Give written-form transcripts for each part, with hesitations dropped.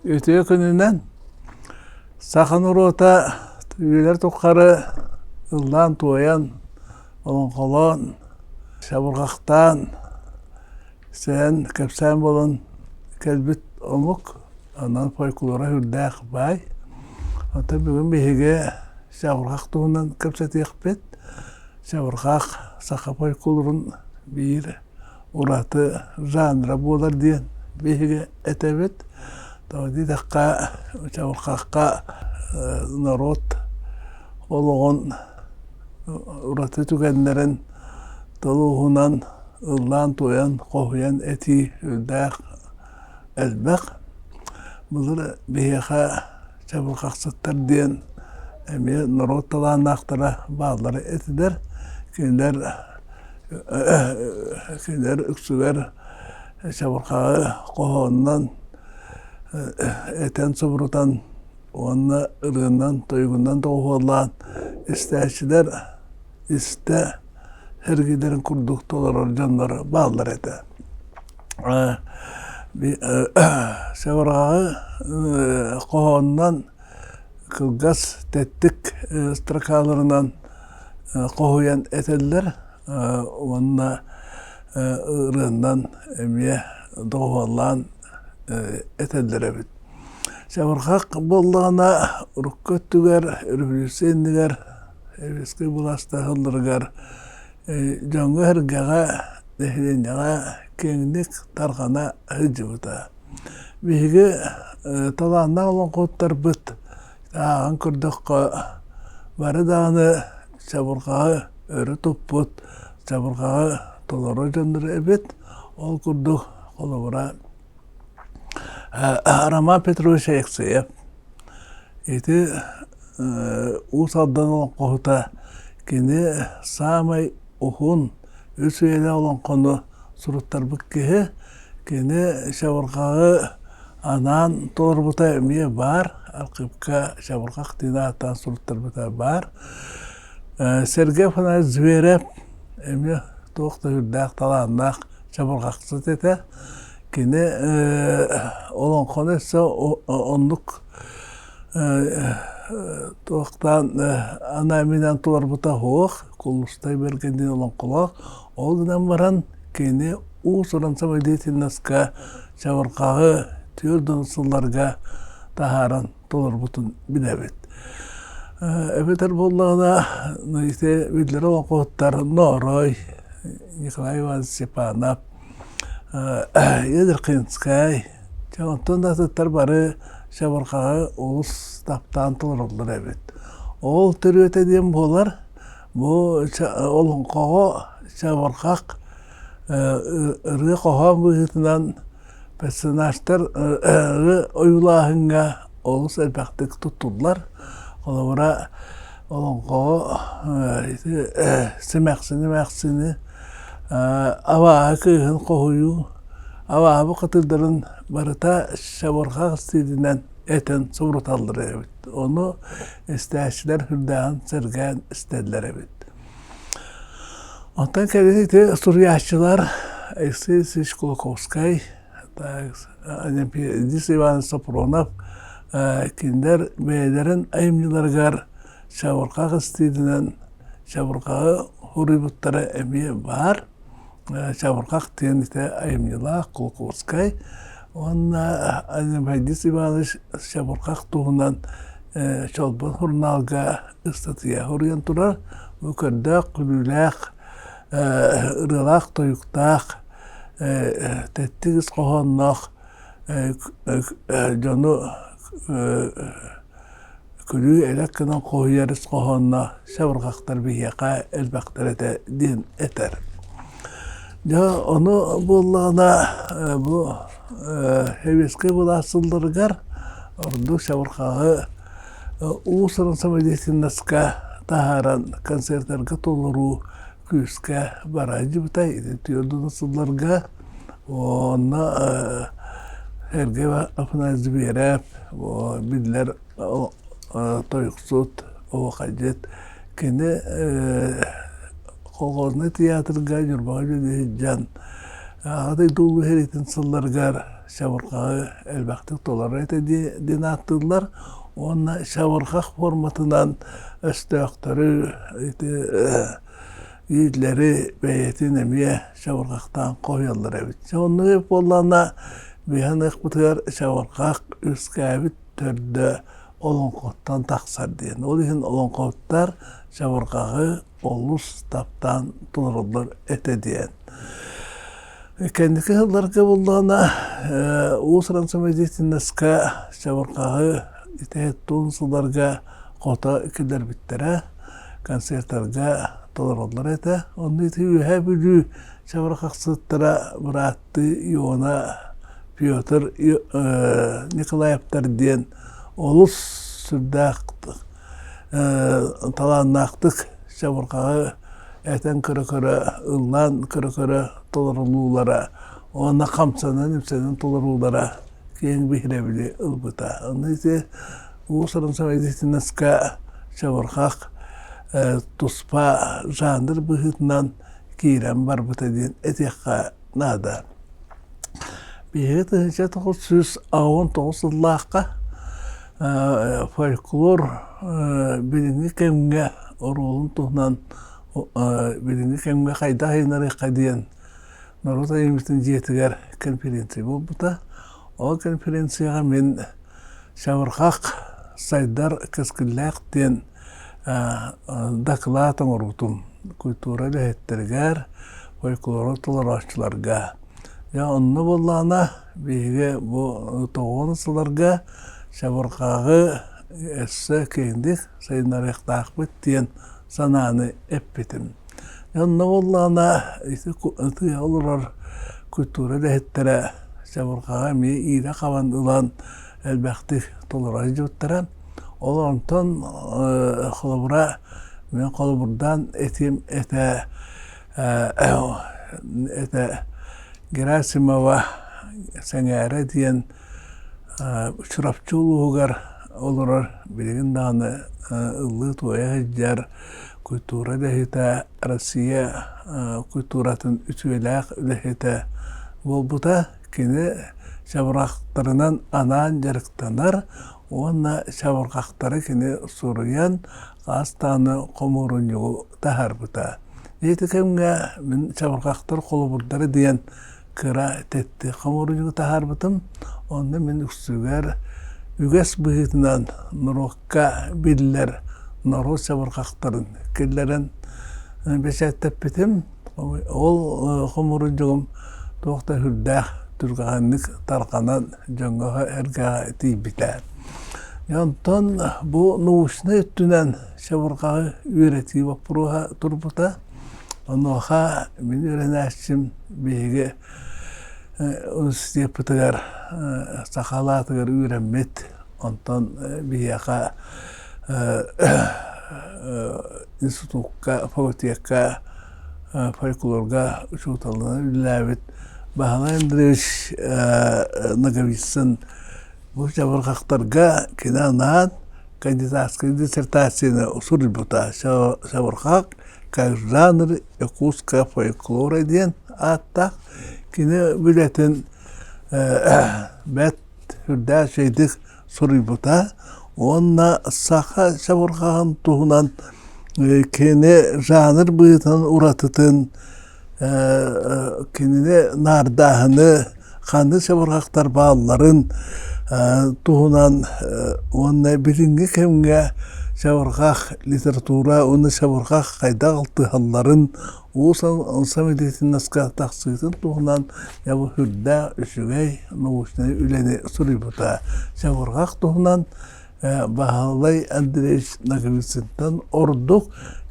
Үтүө күнүнэн саха норуота үйэлэр тухары ыллаан-туойан, олоҥхолоон, чабырҕахтаан, сэһэн, кэпсээн буолан кэлбит омук. Онон фольклора сүрдээх баай. Оттон бүгүн биһиги чабырҕах туһунан кэпсэтиэхпит. Чабырҕах саха фольклорун биир ураты жанра буолар диэн биһиги этэбит. Тоҕо диэтэххэ, чабырҕахха норуот олоҕун ураты түгэннэрин тыл ууһунан ыллаан-туойан, хоһуйан этии үрдээх элбэх. Былыр биһиэхэ чабырҕахсыттар диэн эмиэ норуот талааннаахтара бааллара этилэр. Кинилэр кинилэр үксүгэр чабырҕаҕы хоһоонунан этэн субурутан уонна ырыанан, тойугунан доҕуһуоллаан истээччилэр истэ сэргиилэрин курдук толорор дьоннор бааллар этэ. Чабырҕаҕы хоһоонунан кылгас тэттик строкаларынан хоһуйан этэллэр уонна ырыаннан эмиэ доҕуһуоллаан этэллэр эбит. Чабырҕах буоллаҕына урукку өттүгэр революция иннигэр сэбиэскэй былаастаһалларыгар дьоҥҥо-сэргэҕэ, нэһилиэнньэҕэ киэҥник тарҕана сылдьыбыта. Биһиги талааннаах олоҥхоһуттарбыт ааҕан көрдөххө, бары даҕаны чабырҕаҕы өрө туппут, чабырҕаҕы толорор дьоннор эбит. Ол курдук, холобура, Роман Петрович Алексеев ити Уус Алдан олоҥхоһута кини саамай уһун үс үйэлээх олоҥхону суруттарбыт киһи. Кини чабырҕаҕы анаан толорбута эмиэ баар, архыыпка чабырҕах диэн ааттаан суруттарбыта баар. Сергей Афанасьевич Зверев эмиэ туох да сүрдээх талааннаах чабырҕахсыт этэ. Кини олоҥхону өссө оннук туохтаан анаан-минээн толорбута суох, Кулустай Бэргэн диэн олоҥхолоох. Ол гынан баран кини уус-уран самодеятельноска чабырҕаҕы 40 сылларга таһааран толорбутун билэбит. Эбэтэр буоллаҕына, ити биллэр олоҥхоһуттар Ноорой, Николай Иванович Степанов, Ядрихинскай, дьэ онтон да атыттар бары чабырҕаҕы олус таптаан толороллор эбит. Ол төрүөтэ диэн буолар, бу олоҥхоҕо чабырҕах ырыа-хоһоон быһыытынан персонажтар ойуулааһыҥҥа олус элбэхтик туттуллар. Холобура, олоҥхоҕо ити симэхсини эмээхсини абааһы кыыһын хоһуйуу, абааһы бухатыырдарын барыта чабырҕах истиилинэн этэн субуруталлар эбит. Ону истээччилэр сүрдээҕин сэргээн истэллэр эбит. Онтон кэлин ити суруйааччылар Алексей Алексеевич Кулаковскай, Денис Иванович Сопронов кинилэр бэйэлэрин айымньыларыгар чабырҕах истиилинэн чабырҕаҕы суруйбуттара эмиэ баар. Чабырҕах диэн ити айымньылаах Кулаковскай уонна Денис Иванович чабырҕах туһунан Чолбон сурунаалга ыстатыйа суруйан турар. Бу көрдөөх, күлүүлээх, ырыалаах-тойуктаах, тэттик ис хоһоонноох дьону күлүү-элэк гынан хоһуйар ис хоһоонноох чабырҕахтар биһиэхэ элбэхтэр этэ диэн этэр. Дьэ, ону буоллаҕына бу сэбиэскэй былаас сылларыгар ордук чабырҕаҕы уус-уран самодеятельноска таһааран концертарга толоруу күүскэ бара сылдьыбыта. Ити 40 сылларга онно Сергей Афанасьевич Зверев биллэр тойуксут, оһуохайдьыт. Кини Холхознай театрга Ньурбаҕа үлэлии сылдьан. Аҕа дойду Улуу сэриитин сылларыгар чабырҕаҕы элбэхтик толорор этэ диэн ааттыыллар уонна чабырҕах форматынан өстөөхтөрү ити Гитлери бэйэтин эмиэ чабырҕахтаан хоһуйаллар эбит. Дьэ оннук буоллаҕына биһиги ыныахпытыгар чабырҕах үөскээбит төрдө олоҥхоттон тахсар диэн. Ол иһин олоҥхоһуттар чабырҕаҕы олус таптаан толороллор этэ диэн. Кэнники сылларга буоллаҕына уус-уран самодеятельноска чабырҕаҕы итээт сылларга хото киллэрбиттэрэ, концертарга толороллор этэ. Онно ити Үөһээ Бүлүү чабырҕахсыттара бырааттыы Иона, Петр Николаевтар диэн олус сүрдээх талааннаахтык чабырҕаҕы этэн көрө-көрө, ыллаан көрө-көрө толорулуулара уонна хамсанан-имсэнэн толоруулара киэҥ биһирэбили ылбыта. Ону ити уус-уран самодеятельноска чабырҕах туспа жанр быһыытынан киирэн барбыта диэн этиэххэ наада. Биһиги 1989 сыллаахха фольклор билиҥҥи кэмҥэ оруолун туһунан билиҥҥи кэмҥэ хайдах айыннарыахха диэн норуот айымньытын дьиэтигэр конференция буолбута. Ол конференцияҕа мин Чабырҕах сайдар кэскиллээх диэн дакылаат оҥорбутум культура үлэһиттэригэр, фольклору толорооччуларга. Дьэ онно буоллаҕына биһиги бу тоҕуон сылларга чабырҕаҕы өссө киэҥник сайыннарыахтаахпыт диэн санааны эппитим. Онно буоллаҕына ити тыа олорор культура үлэһиттэрэ чабырҕаҕы эмиэ иирэ хабан ылан элбэхтик толоро сылдьыбыттара. Ол онтон холобура мин холобурдаан этиим этэ этэ Герасимова Сэҥээрэ диэн Чурапчы улууһугар олорор билигин даҕаны ыллыы-туойа сылдьар культура үлэһитэ, Россия культуратын үтүөлээх үлэһитэ буолбута. Кини чабырҕахтарынан анаан дьарыктанар уонна чабырҕахтары кини суруйан хас даҕаны хомуурунньугу таһаарбыта. Ити кэмҥэ мин чабырҕахтар холобурдара диэн кыра тэттик хомуурунньугу таһаарбытым. Онно мин үксүгэр үгэс быһыытынан норуокка биллэр норуот чабырҕахтарын киллэрэн бэчээттэппитим. Ол хомуурунньугум туох да сүрдээх түргэнник тарҕанан дьоҥҥо эргэҕэ тиийбитэ. Онтон бу научнай өттүнэн чабырҕаҕы үөрэтии боппуруоһа турбута. Онуоха мин үөрэнээччим биһиги университеппытыгар саха алаатыгар үөрэммит, онтон биһиэхэ институкка, факультекка фольклорга учууталынан үлэлээбит Баһылай Андреевич Ноговицын бу чабырҕахтарга кини анаан кандидатскай диссертацияны суруйбута. Чабырҕах как жанр якутского фольклора диэн ааттаах. Кини үлэтин бэрт сүрдээх үчүгэйдик суруйбута уонна саха чабырҕаҕын туһунан кини жанр быһыытынан уратытын кинини наардааһыны ханнык чабырҕахтар баалларын туһунан уонна билиҥҥи кэмҥэ чабырҕах литература уонна чабырҕах хайдах алтыһалларын уус самодеятельноска тахсыытын туһунан дьэ бу сүрдээх үчүгэй научнай үлэни суруйбута. Чабырҕах туһунан Баһылай Андреевич Ноговицынтан ордук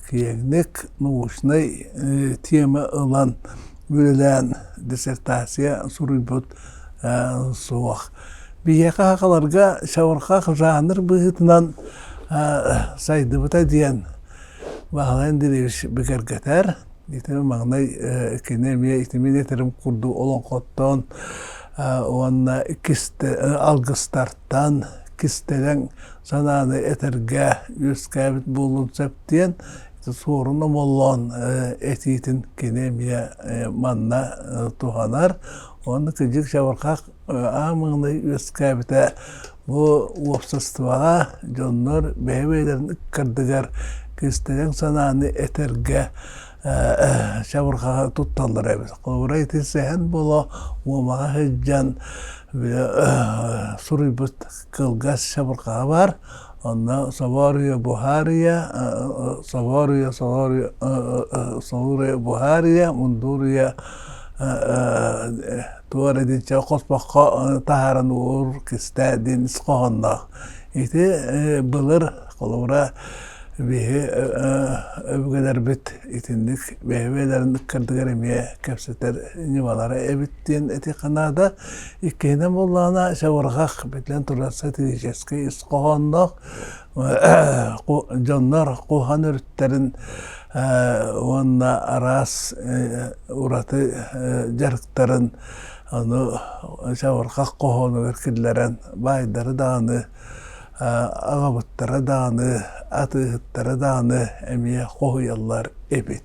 киэҥник научнай тема ылан үлэлээн диссертация суруйбут суох. Биһиэхэ сахаларга чабырҕах жанр быһыытынан сайдыбыта диэн Баһылай Андреевич бигэргэтэр. Ити маҥнай кини эмиэ ити мин этэрим курдук олоҥхоттон уонна алгыстартан кистэлэҥ санааны этэргэ үөскээбит буолуон сөп диэн. Суорун Омоллоон этиитин кини эмиэ манна туһанар. Уонна кырдьык чабырҕах аан маҥнай үөскээбитэ бу уопсастыбаҕа дьоннор бэйэ-бэйэлэрин ыккардыгар кистэлэҥ санааны этэргэ чабырҕаҕы тутталлар эбит. Холобура ити сэһэн боло Муомаҕа сылдьан суруйбут кылгас чабырҕаҕа баар. Онно соборуйа буһаарыйа, соборуйа солоруйа солуруйа буһаарыйа, мундууруйа туох эрэ диэн хоспоххо таһааран уур кистээ диэн ис хоһоонноох. Ити былыр холобура биһи өбүгэлэрбит итинник бэйэ-бэйэлэрин ыккардыгар эмиэ кэпсэтэр ньымалара эбит диэн этиэххэ наада. Иккиһинэн буоллаҕына, чабырҕах биллэн турар сатирическай ис хоһоонноох дьоннор куһаҕан өрүттэрин уонна араас ураты дьарыктарын ону чабырҕах хоһоонугар киллэрэн баайдары даҕаны аҕабыттара даҕаны атыыһыттара даҕаны эмиэ хоһуйаллар эбит.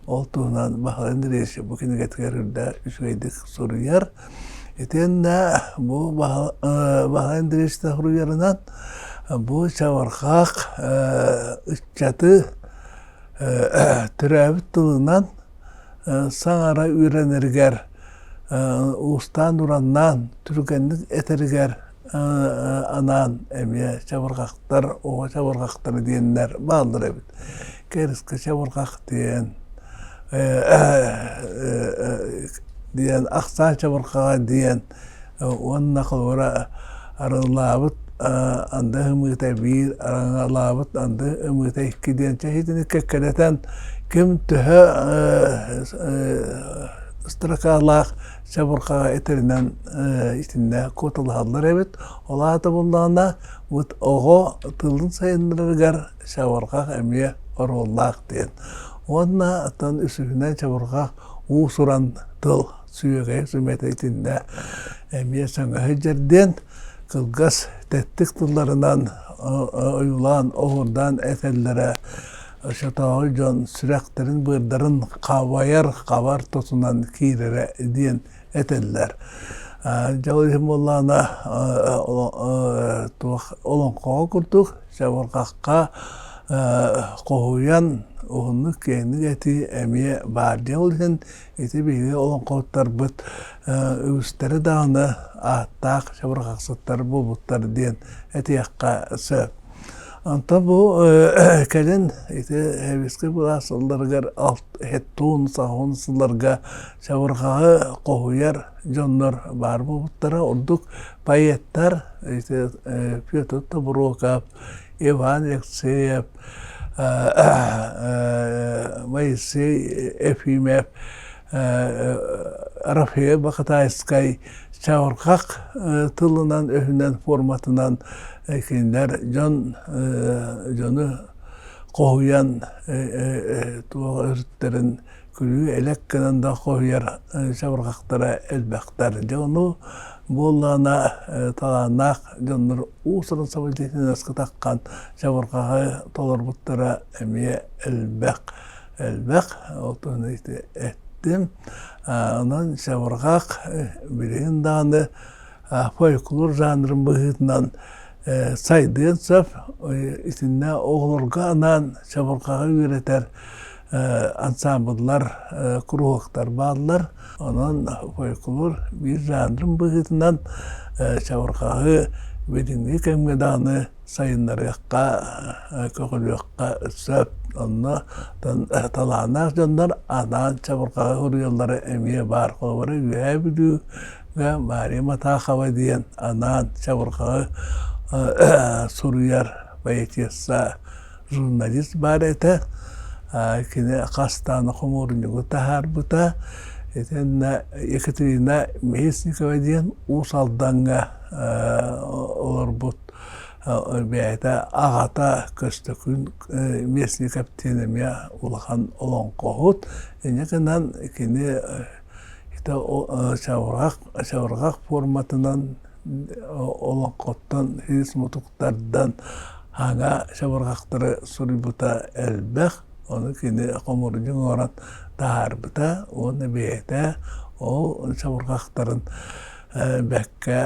Ол туһунан Баһылай Андреевич бу кинигэтигэр үрдэ үчүгэйдик суруйар. Итиэннэ бу Баһылай Андреевич суруйарынан бу чабырҕах ыччаты төрөөбүт тылынан саҥара үөрэнэригэр уустаан-ураннаан түргэнник этэригэр анаан эмиэ чабырҕахтар, оҕо чабырҕахтара диэннэр бааллар эбит. Кэрискэ чабырҕах диэн диэн ахсаан чабырҕаҕа диэн уонна холобура арыллаабыт анды ымыыта биир, араҥалаабыт анды ымыыта икки диэн чэһиитини кэккэлэтэн ким төһө строкалаах чабырҕаҕа этэринэн итиннэ куоталаһаллар эбит. Ол аата буоллаҕына, вот оҕо тылын сайыннарарыгар чабырҕах эмиэ оруоллаах диэн. Уонна оттон үсүһүнэн чабырҕах уус-уран тыл сүөгэйэ сүмэтэ итиннэ эмиэ сөҥө сылдьар диэн кылгас тэттик тылларынан ойуулаан, оһуордаан этэллэрэ оччотооҕу дьон сүрэхтэрин-быардарын хабайар хабар тутунан киирэрэ диэн этэллэр. Дьэ ол иһин буоллаҕына туох олоҥхоҕо курдук чабырҕахха хоһуйан уһуннук киэҥник этии эмиэ баар. Дьэ ол иһин ити биһиги олоҥхоһуттарбыт үгүстэрэ даҕаны ааттаах чабырҕахсыттар буолбуттар диэн этиэххэ сөп. Онтон бу кэлин ити сэбиэскэй былаас сылларыгар хеттуун, сахун сылларга чабырҕаҕы хоһуйар дьоннор баар буолбуттара. Ордук поэттар ити Петр Тобуруокап, Иван Алексеев, Моисей Ефимов, Рафаэль Бакатайскай чабырҕах тылынан-өһүнэн форматынан кинилэр дьон дьону хоһуйан туох өрүттэрин күлүү-элэк гынан да хоһуйар чабырҕахтара элбэхтэр. Дьэ ону буоллаҕына талааннаах дьоннор уус-уран самодеятельноска таххан чабырҕаҕы толорбуттара эмиэ элбэх. Элбэх, ол туһунан ити эттим. Онон чабырҕах билигин даҕаны фольклор жанрын быһыытынан сайдыан сөп. Итиннэ оҕолорго анаан чабырҕаҕы үөрэтэр ансаамбыллар, куруһуоктар бааллар. Онон фольклор биир жанрын быһыытынан чабырҕаҕы билиҥҥи кэмҥэ даҕаны сайыннарыахха, көҕүлүөххэ сөп. Онно талааннаах дьоннор анаан чабырҕаҕы суруйаллара эмиэ баар. Холобура, Үөһээ Бүлүүгэ Мария Матахова диэн анаан чабырҕаҕы суруйар поэтесса, журналист баар этэ. Кини хас даҕаны хомуурунньугу таһаарбыта. Итиннэ Екатерина Местникова диэн Уус Алдаҥҥа олорбут бэйэтэ аҕата Көстөкүүн Местников диэн эмиэ улахан олоҥхоһут. Инньэ гынан кини чабырҕах, чабырҕах форматынан олоҥхоттон силис мутук тардан саҥа чабырҕахтары суруйбута элбэх. Ону кини хомуурунньук оҥорон таһаарбыта уонна бэйэтэ ол чабырҕахтарын бэккэ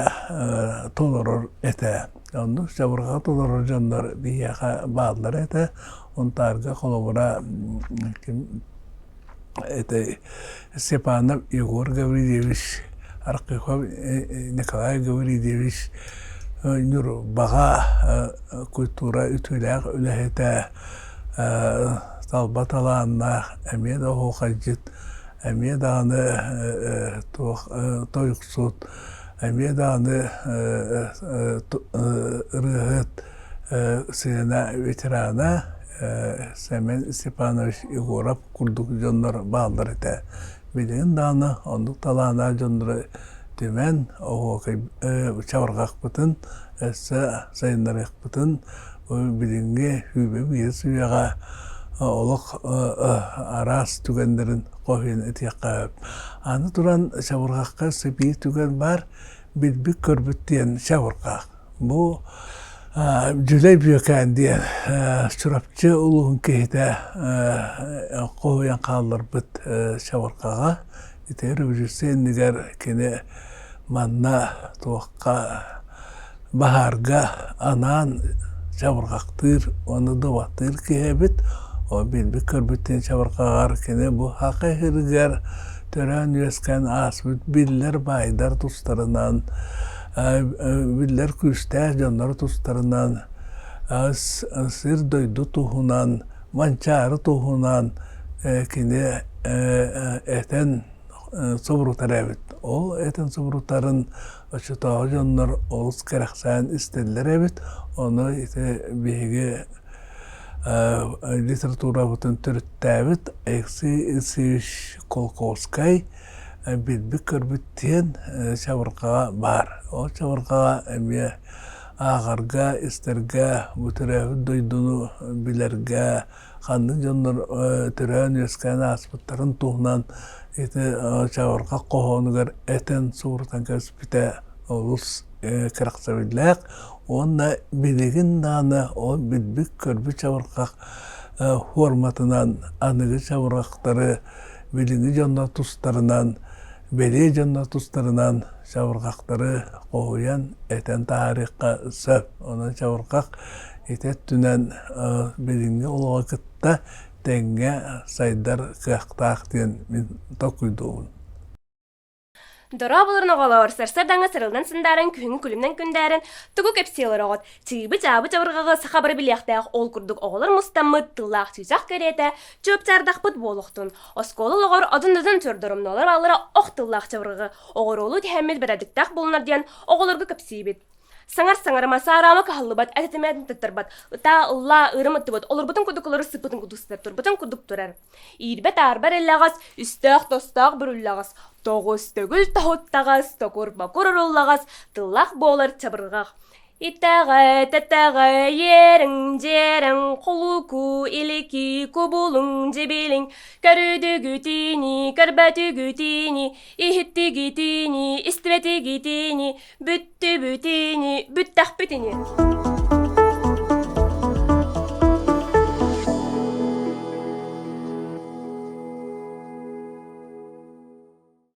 толорор этэ. Оннук чабырҕаҕы толорор дьоннор биһиэхэ бааллар этэ. Унтаарга холобура ким это Степанов Егор Гаврильевич, Архипов Николай Гаврильевич Ньурбаҕа культура үтүөлээх үлэһитэ, талба талааннаах, эмиэ да оһуохайдьыт, эмиэ даҕаны туох тойуксут, эмиэ даҕаны ырыаһыт сцена ветерана Сэмэн Степанович Егоров курдук дьоннор бааллар этэ. Билигин даҕаны оннук талааннаах дьоннору түмэн, оһуокай чабырҕахпытын өссө сайыннарыахпытын билиҥҥи сүүрбэ биирис үйэҕэ олох араас түгэннэрин хоһуйан этиэххэ сөп. Аны туран чабырҕахха өссө биир түгэн баар, билбит-көрбүт диэн чабырҕах. Бу Дьүлэй Бүөкээн диэн Чурапчы улууһун киһитэ хоһуйан хаалларбыт чабырҕаҕа ити революция иннигэр кини манна туохха баһаарга анаан чабырҕахтыыр уонна дубаттыыр киһи эбит. Ол билбит-көрбүт диэн чабырҕаҕар кини бу Саха сиригэр төрөөн-үөскээн ааспыт биллэр баайдар тустарынан биллэр күүстээх дьоннор тустарынан, сир-дойду туһунан, Манчаары туһунан кини этэн субурутар эбит. Ол этэн субурутарын оччотооҕу дьоннор олус кэрэхсээн истэллэр эбит. Ону ити биһиги литературабытын төрүттээбит Алексей Алексеевич Колковскай билбит-көрбүт диэн чабырҕаҕа баар. Ол чабырҕаҕа эмиэ ааҕарга, истэргэ, бу төрөөбүт дойдуну билэргэ, ханнык дьоннор төрөөн-үөскээн ааспыттарын туһунан ити чабырҕах хоһоонугар этэн суурутан кэбиспитэ олус кэрэхсэбиллээх уонна билигин даҕаны ол билбит-көрбүт чабырҕах форматынан аныгы чабырҕахтары билиҥҥи дьоннор тустарынан, бэлиэ дьоннор тустарынан чабырҕахтары хоһуйан, этэн таһаарыахха сөп. Онон чабырҕах ити өттүнэн билиҥҥи олоҕу кытта тэҥҥэ сайдар кыахтаах диэн мин толкуйдуубун. Дорооболорун оҕолоор, сарсыардаҥҥа сырылынан сындааран, күһүҥҥү күлүмнэн күндээрэн, тугу кэпсии олороҕут? Чыыбы-чаабы чабырҕаҕы саха бары билиэхтээх, ол курдук оҕолор мустаммыт, тыллаах чыычаах кэриэтэ, чуопчаардахпыт буолуохтун. Оскуола олоҕор одун-одун чордоромнолор бааллара ох тыллаах чабырҕаҕы оҕуруолуу түһэммит бэрээдэктээх буолунар диэн оҕолорго кэпсиибит. Саҥар саҥарыма, саараама кыһаллыбат, этитимээтин туттарбат, ытаа, ыллаа, ыырым ыттыбыт, олорбутун курдук олорор, сыппытын курдук сытар, турбутун курдук турар. Иирбэ-таарба эрэллэҕэс, үстээх-тостоох бүрүллэҕэс, тоҕус төгүл тоһуттаҕас, токур-бокур уруллаҕас, тыллаах буолар чабырҕах. Итэҕэ, тэтэҕэ, иэриҥ, дьиэрэҥ, холуку, илики, кубулуҥ, дьибилиҥ, көрүдүгүтини, көрбөтүгүтини, иһиттигитини, истибэтигитини, бүттүбүтини, бүттэхпитини.